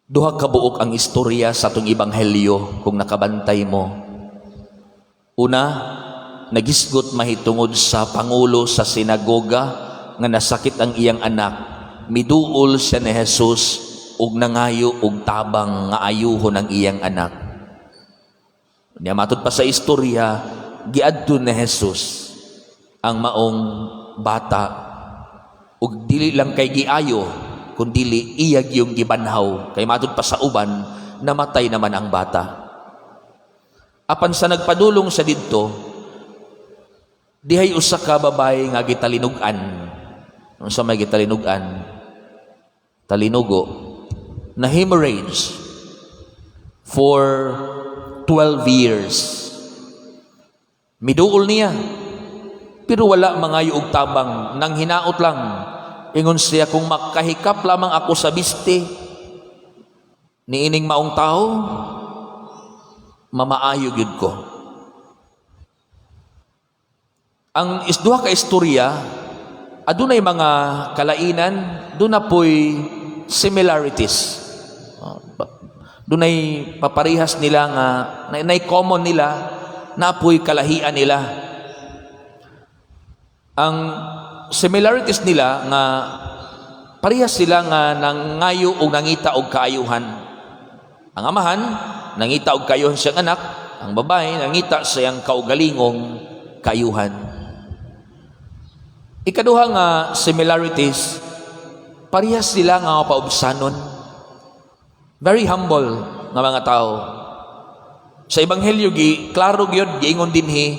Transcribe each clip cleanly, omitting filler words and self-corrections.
Duha ka buok ang istorya sa atong ebanghelyo kung nakabantay mo. Una, nagisgot mahitungod sa pangulo sa sinagoga nga nasakit ang iyang anak. Miduol siya ni Jesus ug nangayo og tabang nga ayuhon ang iyang anak. Nya matud pa sa istorya, giadto ni Jesus ang maong bata ug dili lang kay giayo kundili iya gyung gibanhaw, kay matud pa sa uban, namatay naman ang bata. Apan sa nagpadulong sa didto, dihay usa ka babae nga gitalinugan. Unsa may gitalinugan? Talinugo na hemorrhage for 12 years. Miduol niya pero wala mangayo og tabang, nang hinaot lang. Ingon siya, "Kung makahikap lamang ako sa biste niining maong tao, mamaayo gyud ko." Ang isduha ka istorya, adunay mga kalainan, duna po'y similarities. Dunay paparehas nila nga na common nila, napoy kalahian nila. Ang similarities nila nga parehas sila nga nangayo og nangita og kaayuhan. Ang amahan nangita og kaayuhan siyang anak, ang babae nangita sa iyang kaugalingong kaayuhan. Ikaduha nga similarities, parehas sila nga paubsanon. Very humble nga mga tao. Sa ebanghelyo gi klaro gyud giingon dinhi,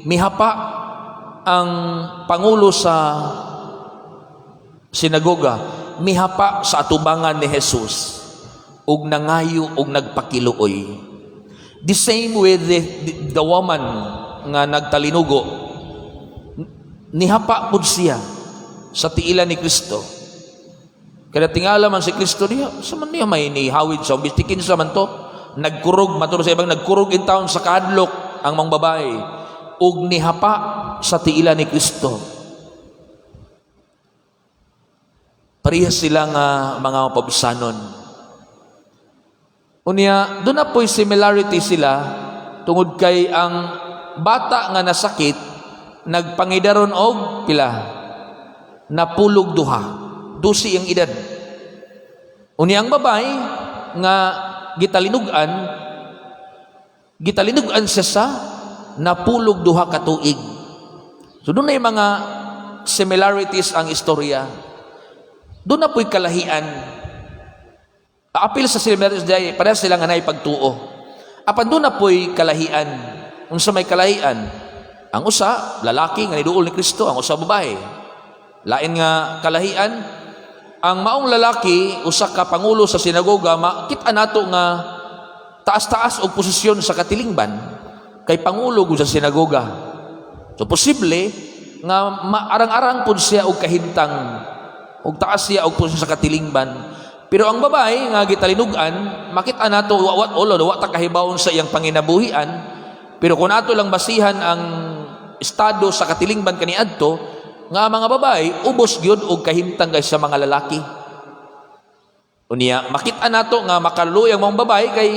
mihapa ang pangulo sa sinagoga, mihapa sa atubangan ni Jesus ug nangayo ug nagpakiluoy. The same with the woman nga nagtalinugo. Nihapa pud siya sa tiilan ni Kristo. Kaya tingala man si Kristo niya, sa man niya may nihawid sa bistikin sa man to, nagkurog, maturo sa ibang nagkurog in town sa kahadlok ang mga babae, ug nihapa sa tiila ni Kristo. Parehas sila nga mga pabsanon. Unya, doon na po'y similarity sila tungod kay ang bata nga nasakit nagpangidaron og pila? 12. 12 ang edad. Unya ang babae nga gitalinugan, gitalinugan siya sa 12 ka tuig. So doon na mga similarities ang istorya. Doon na po'y kalahian. Apil sa similarities diay, parehas sila nga naay pagtuo. Apan doon na po'y kalahian. Unsa may kalahian? Ang usa, lalaki nga niduol ni Kristo, ang usa, babae. Lain nga kalahian, ang maong lalaki, usa ka pangulo sa sinagoga, makita nato nga taas-taas og posisyon sa katilingban kay pangulo gud sa sinagoga. So posible nga maarang-arang pud siya og kahimtang og taas siya og posisyon sa katilingban. Pero ang babae nga gitalinugan, makita nato wa wa ulo, wa ta kahibawon sa iyang panginabuhian, pero kung ato lang basihan ang estado sa katilingban kaniadto, nga mga babae ubos gyud og kahimtang kaysa mga lalaki. Unya, makita nato nga makaluoy ang mga babae kay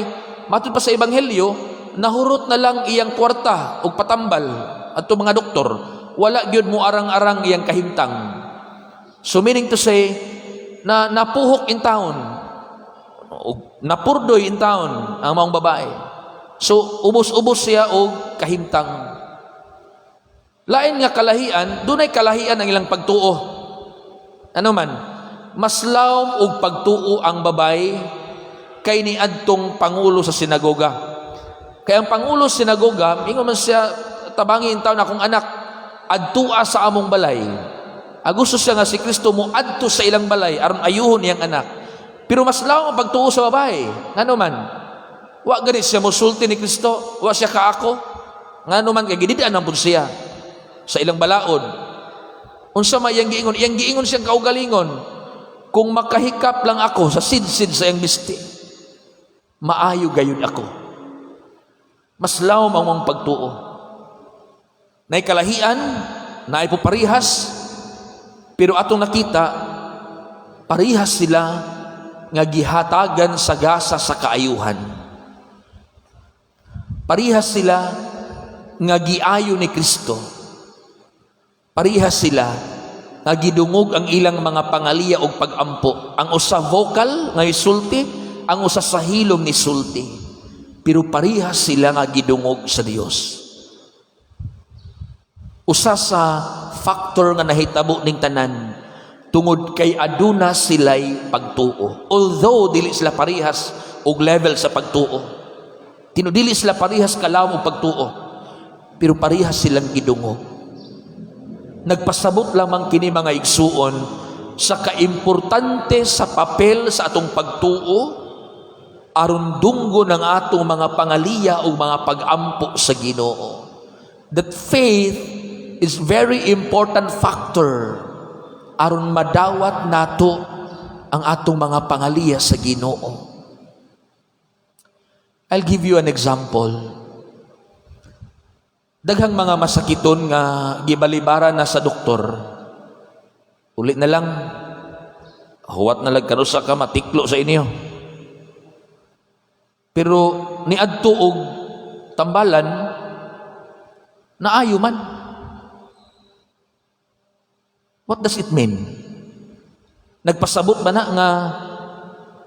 matud pa sa ebanghelyo, nahurot na lang iyang kwarta og patambal adto mga doktor, wala gyud mo arang-arang iyang kahimtang. So meaning to say na napuhok in town og napurdoy in town ang mga babae. So ubos-ubos siya og kahimtang. Lain nga kalahian, dunay kalahian ang ilang pagtuo. Ano man, mas lawom og pagtuo ang babae kay niadtong pangulo sa sinagoga. Kay ang pangulo sa sinagoga, ingon man siya, "Tabangi in taon akong anak, adtua sa among balay." Agusto siya nga si Kristo mo adto sa ilang balay aron ayuhon iyang anak. Pero mas lawom ang pagtuo sa babae. Ngano man? Wa gani siya mosulti ni Kristo, wa siya kaako. Ngano man, kay gidid-an man pud siya sa ilang balaod. Unsa may iyang giingon? Iyang giingon siyang kaugalingon, "Kung makahikap lang ako sa sidsid sa iyang bisti, maayo gayud ako." Mas lawom ang mga pagtuo. Nay kalahian, naay parihas, pero atong nakita, parihas sila nga gihatagan sa gasa sa kaayuhan. Parihas sila nga giayo ni Kristo. Parihas sila nga gidungog ang ilang mga pangaliya og pagampo. Ang usa vocal nga isulti, ang usa sa hilom ni sulti. Pero parihas sila nga gidungog sa Dios. Usa sa factor nga nahitabo ning tanan tungod kay aduna sila'y pagtuo. Although dili sila parihas og level sa pagtuo. Tinudili sila parihas kalawom og pagtuo. Pero parihas silang gidungog. Nagpasabot lamang kini, mga igsuon, sa kaimportante sa papel sa atong pagtuo aron dunggo ng atong mga pangaliya o mga pagampo sa Ginoo. That faith is very important factor aron madawat nato ang atong mga pangaliya sa Ginoo. I'll give you an example. Daghang mga masakiton nga gibalibaran na sa doktor. Uli na lang. Huwat na lang kanusa ka matiklo sa inyo. Pero niadto og tambalan, naayo man. What does it mean? Nagpasabot ba na nga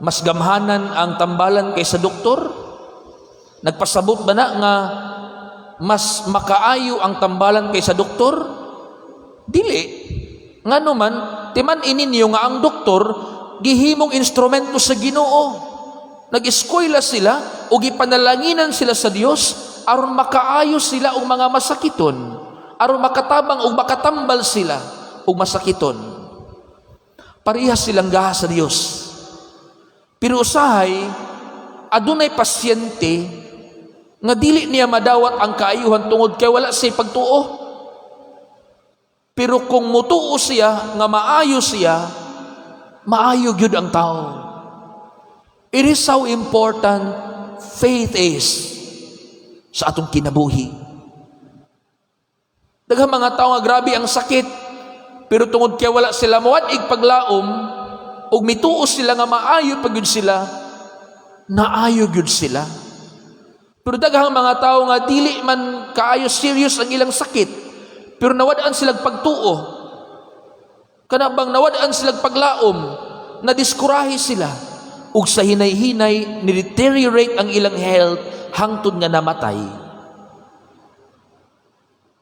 mas gamhanan ang tambalan kaysa doktor? Nagpasabot ba na nga mas makaayo ang tambalan kaysa doktor? Dili. Ngano man, timan-i ninyo nga ang doktor gihimong instrumento sa Ginoo. Nag-eskwela sila o gipanalanginan sila sa Dios aron makaayo sila og mga masakiton, aron makatabang og makatambal sila og masakiton. Parehas silang gaha sa Dios. Pero usahay, adunay pasyente nga dili niya madawat ang kaayuhan tungod kay wala siya pagtuo. Pero kung mutuo siya nga maayo siya, maayo gyud ang tao. It is how important faith is sa atong kinabuhi. Daghang mga tao nga grabe ang sakit, pero tungod kay wala sila mawad-ig paglaom, ug mituo sila nga maayo pa gyud sila, naayo gyud sila. Pero daghang mga tao nga dili man kaayo serious ang ilang sakit, pero nawad-an silang pagtuo. Kana bang nawad-an silang paglaom, na diskurahe sila, ug sa hinay-hinay ni-deteriorate ang ilang health hangtod nga namatay.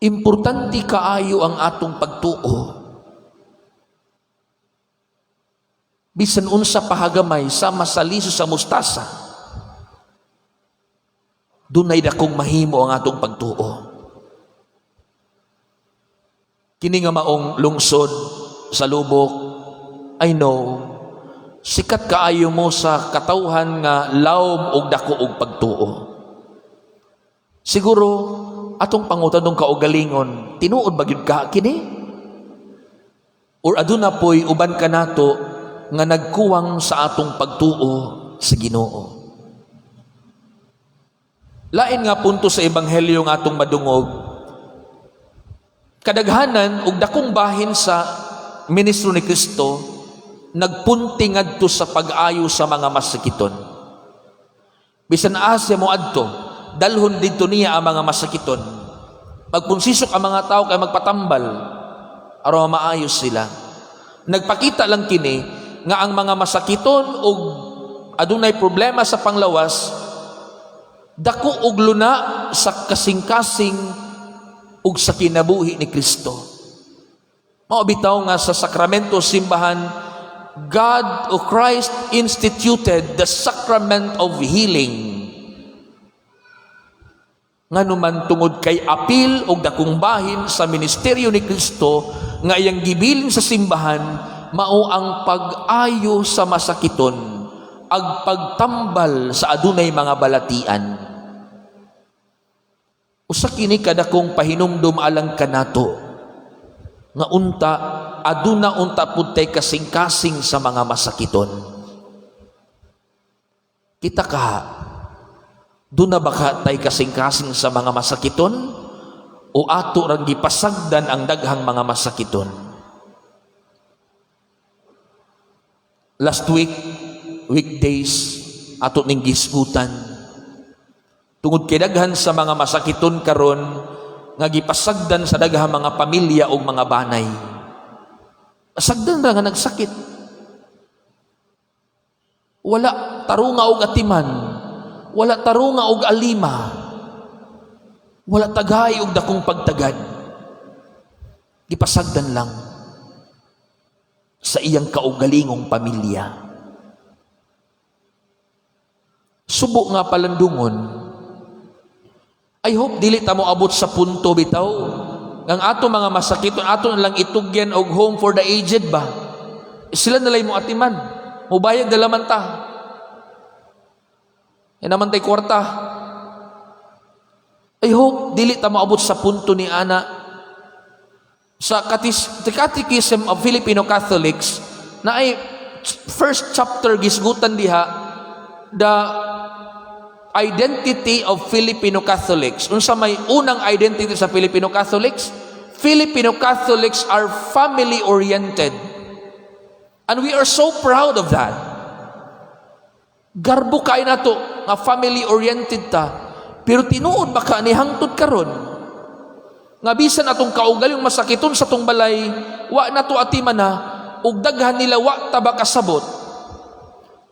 Importante kaayo ang atong pagtuo. Bisan unsa pa hagamay sama sa liso sa mustasa, dunay dakong mahimo ang atong pagtuo. Kini nga maong lungsod sa Lubok, I know, sikat kaayo mo sa katawhan nga lawom og dako og pagtuo. Siguro atong pangutan-on kaugalingon, tinuod ba gyud ka kini? Or aduna poy uban kanato nga nagkuwang sa atong pagtuo sa Ginoo? Lain nga punto sa ebanghelyo nga atong madungog, kadaghanan og dakong bahin sa ministro ni Kristo nagpunti ngadto sa pag-ayo sa mga masakiton. Bisan asa mo adto, dalhon didto niya ang mga masakiton. Magpunsisok ang mga tao kay magpatambal aron maayos sila. Nagpakita lang kini nga ang mga masakiton og adunay problema sa panglawas dako og luna sa kasing-kasing ug sa kinabuhi ni Kristo. Mao bitaw nga sa sakramento simbahan, God o Christ instituted the sacrament of healing. Ngano man, tungod kay apil og dakong bahin sa ministeryo ni Kristo nga iyang gibilin sa simbahan mao ang pag-ayo sa masakiton, ag pagtambal sa adunay mga balatian. Usa kini kadakong pahinumdum alang kanato nga unta aduna unta pud tay kasing-kasing sa mga masakiton. Kita ka, duna ba ka tay kasing-kasing sa mga masakiton o ato rang gipasagdan ang daghang mga masakiton? Last week, weekdays ato ning gisgutan. Tungod kay daghan sa mga masakiton karon nga gipasagdan sa daghang mga pamilya o mga banay. Pasagdan ra nga nagsakit. Wala tarunga og atiman, wala tarunga og alima, wala tagay og dakong pagtagad. Gipasagdan lang sa iyang kaugalingong pamilya. Subo nga palandungon, I hope dili ta mo abot sa punto bitaw ng ato mga masakit, ato na lang itugyan og home for the aged ba. Sila na mo atiman. Mubayad na laman ta. E naman tay kwarta. I hope dili ta moabot sa punto ni ana. Sa The Catechism of Filipino Catholics na ay first chapter, gisgutan diha the identity of Filipino Catholics. Unsa may unang identity sa Filipino Catholics? Filipino Catholics are family oriented. And we are so proud of that. Garbo kay nato nga family oriented ta. Pero tinuod ba ka ni hangtod karon? Nga bisan atong kaugalingong masakiton sa tong balay, wa na to atiman na ug daghan nila wa ta ba kasabot.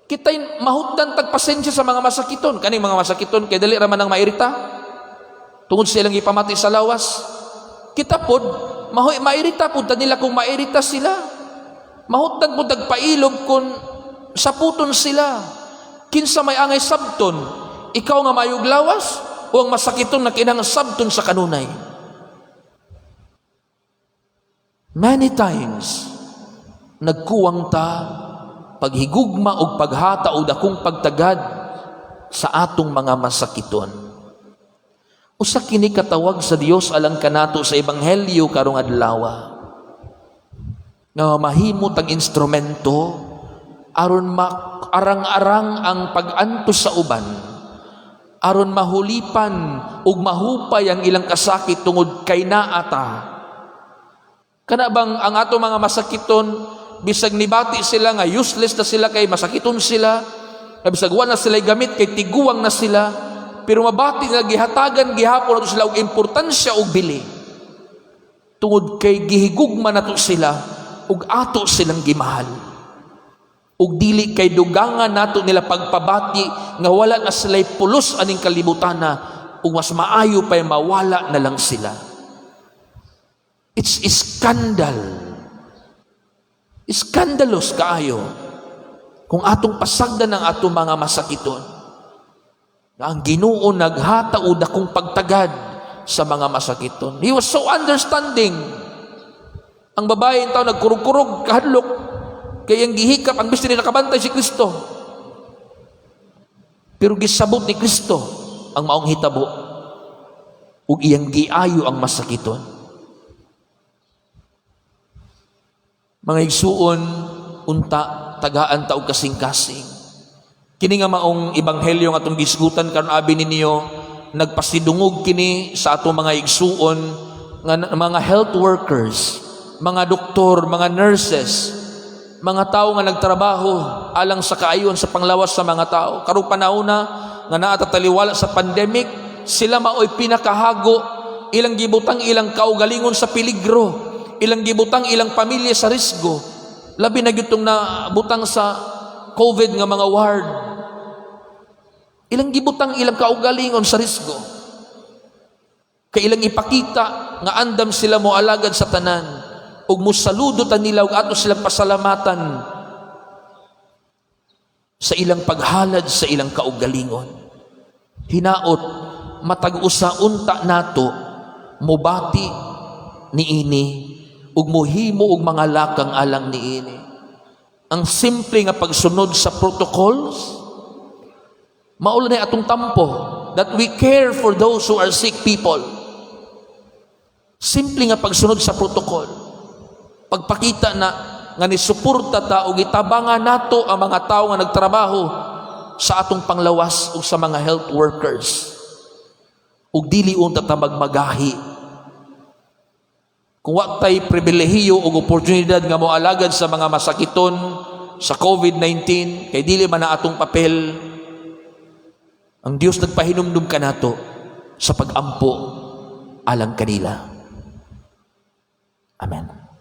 Kita'y mahutdan tag pasensya sa mga masakiton. Kaning mga masakiton kay dali ra man ang mairita. Tungod sa ilang ipamati sa lawas. Kita pod mahoy mairita pud ta nila kung mairita sila. Mahutdan pud tag pailob kung saputon sila. Kinsa may angay sabton? Ikaw nga mayog lawas o ang masakiton na kinahanglan sabton sa kanunay? Many times nagkuwang ta paghigugma og paghata og dakong pagtagad sa atong mga masakiton. Usa kini katawag sa Dios alang kanato sa ebanghelyo karong adlaw. Nga mahimo tang instrumento aron arang-arang ang pag-antos sa uban, aron mahulipan ug mahupay ang ilang kasakit tungod kay naa ta. Kana bang ang ato mga masakiton, bisag nibati sila nga useless na sila kay masakiton sila, nga bisag wa na sila gamit kay tiguang na sila, pero mabati nga gihatagan gihapon nato sila og importansya og bili tungod kay gihigugma nato sila ug ato silang gimahal, ug dili kay dugangan nato nila pagpabati nga wala na sila'y pulos aning kalibutana ug mas maayo pa'y mawala na lang sila. It's scandal. Scandalous kaayo kung atong pasagdan ang atong mga masakiton. Na ang Ginoo naghata og dakong pagtagad sa mga masakiton. He was so understanding. Ang babae tao nagkurog-kurog kahadlok kay ang gihikap ang bisti ni nakabantay si Kristo. Pero gisabot ni Kristo ang maong hitabo ug iyang giayo ang masakiton. Mga igsuon, unta tagaan ta og kasing-kasing. Kini nga maong ebanghelyo nga atong gisgutan karon, abi ninyo nagpasidungog kini sa atong mga igsuon nga mga health workers, mga doktor, mga nurses, mga tao nga nagtrabaho alang sa kaayon sa panglawas sa mga tao. Karong panahon na nga naa ta taliwala sa pandemic, sila maoy pinakahago, ilang gibutang ilang kaugalingon sa peligro, ilang gibutang ilang pamilya sa risgo. Labi na gyud tong nabutang sa COVID nga mga ward. Ilang gibutang ilang kaugalingon sa risgo. Kay ilang ipakita nga andam sila mo alagad sa tanan ug mosaludo ta nila ug ato silang pasalamatan sa ilang paghalad sa ilang kaugalingon. Hinaot matag usa unta nato mobati niini ug mohimo og mga lakang alang niini. Ang simple nga pagsunod sa protocols mao na atong tampo that we care for those who are sick people. Simple nga pagsunod sa protocol. Pagpakita na nga ni suporta ta og itabangan nato ang mga tawo nga nagtrabaho sa atong panglawas ug sa mga health workers. Ug dili unta ta magmagahi. Kung wa tay pribilehiyo ug oportunidad nga moalagad sa mga masakiton, sa COVID-19 kay dili man na atong papel. Ang Dios nagpahinumdum kanato sa pagampo alang kanila. Amen.